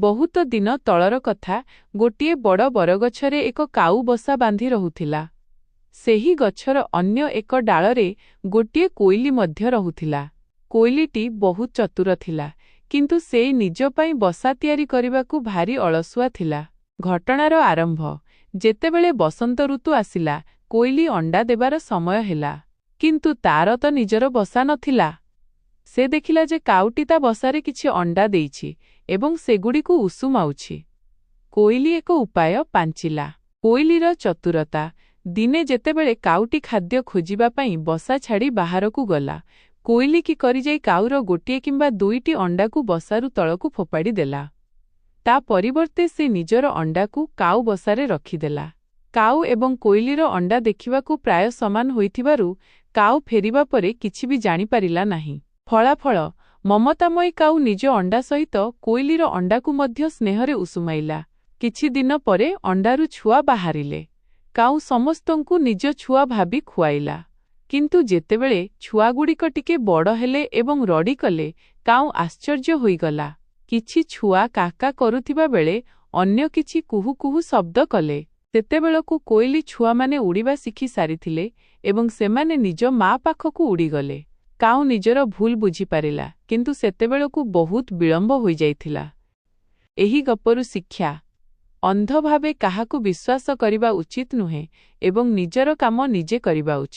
ବହୁତ ଦିନ ତଳର କଥା, ଗୋଟିଏ ବଡ଼ ବରଗଛରେ ଏକ କାଉ ବସା ବାନ୍ଧି ରହୁଥିଲା। ସେହି ଗଛର ଅନ୍ୟ ଏକ ଡାଳରେ ଗୋଟିଏ କୋଇଲି ମଧ୍ୟ ରହୁଥିଲା। କୋଇଲିଟି ବହୁତ ଚତୁର ଥିଲା, କିନ୍ତୁ ସେ ନିଜ ପାଇଁ ବସା ତିଆରି କରିବାକୁ ଭାରି ଅଳସୁଆ ଥିଲା। ଘଟଣାର ଆରମ୍ଭ: ଯେତେବେଳେ ବସନ୍ତ ଋତୁ ଆସିଲା, କୋଇଲି ଅଣ୍ଡା ଦେବାର ସମୟ ହେଲା। କିନ୍ତୁ ତାର ତ ନିଜର ବସା ନଥିଲା। ସେ ଦେଖିଲା ଯେ କାଉଟି ତା ବସାରେ କିଛି ଅଣ୍ଡା ଦେଇଛି ଏବଂ ସେଗୁଡ଼ିକୁ ଉଷୁମାଉଛି। କୋଇଲି ଏକ ଉପାୟ ପାଞ୍ଚିଲା। କୋଇଲିର ଚତୁରତା: ଦିନେ ଯେତେବେଳେ କାଉଟି ଖାଦ୍ୟ ଖୋଜିବା ପାଇଁ ବସା ଛାଡ଼ି ବାହାରକୁ ଗଲା, କୋଇଲି କି କରିଯାଇ କାଉର ଗୋଟିଏ କିମ୍ବା ଦୁଇଟି ଅଣ୍ଡାକୁ ବସାରୁ ତଳକୁ ଫୋପାଡ଼ି ଦେଲା। ତା ପରିବର୍ତ୍ତେ ସେ ନିଜର ଅଣ୍ଡାକୁ କାଉ ବସାରେ ରଖିଦେଲା। କାଉ ଏବଂ କୋଇଲିର ଅଣ୍ଡା ଦେଖିବାକୁ ପ୍ରାୟ ସମାନ ହୋଇଥିବାରୁ କାଉ ଫେରିବା ପରେ କିଛି ବି ଜାଣିପାରିଲା ନାହିଁ। ଫଳାଫଳ: ମମତାମୟୀ କାଉ ନିଜ ଅଣ୍ଡା ସହିତ କୋଇଲିର ଅଣ୍ଡାକୁ ମଧ୍ୟ ସ୍ନେହରେ ଉଷୁମାଇଲା। କିଛି ଦିନ ପରେ ଅଣ୍ଡାରୁ ଛୁଆ ବାହାରିଲେ। କାଉ ସମସ୍ତଙ୍କୁ ନିଜ ଛୁଆ ଭାବି ଖୁଆଇଲା। କିନ୍ତୁ ଯେତେବେଳେ ଛୁଆଗୁଡ଼ିକ ଟିକେ ବଡ଼ ହେଲେ ଏବଂ ରଡ଼ି କଲେ, କାଉ ଆଶ୍ଚର୍ଯ୍ୟ ହୋଇଗଲା। କିଛି ଛୁଆ କାକା କରୁଥିବା ବେଳେ ଅନ୍ୟ କିଛି କୁହୁ କୁହୁ ଶବ୍ଦ କଲେ। ସେତେବେଳକୁ କୋଇଲି ଛୁଆମାନେ ଉଡ଼ିବା ଶିଖି ସାରିଥିଲେ ଏବଂ ସେମାନେ ନିଜ ମା ପାଖକୁ ଉଡ଼ିଗଲେ। କାଉ ନିଜର ଭୁଲ ବୁଝିପାରିଲା, କିନ୍ତୁ ସେତେବେଳକୁ ବହୁତ ବିଳମ୍ବ ହୋଇଯାଇଥିଲା। ଏହି ଗପରୁ ଶିକ୍ଷା: ଅନ୍ଧ ଭାବେ କାହାକୁ ବିଶ୍ୱାସ କରିବା ଉଚିତ ନୁହେଁ ଏବଂ ନିଜର କାମ ନିଜେ କରିବା ଉଚିତ।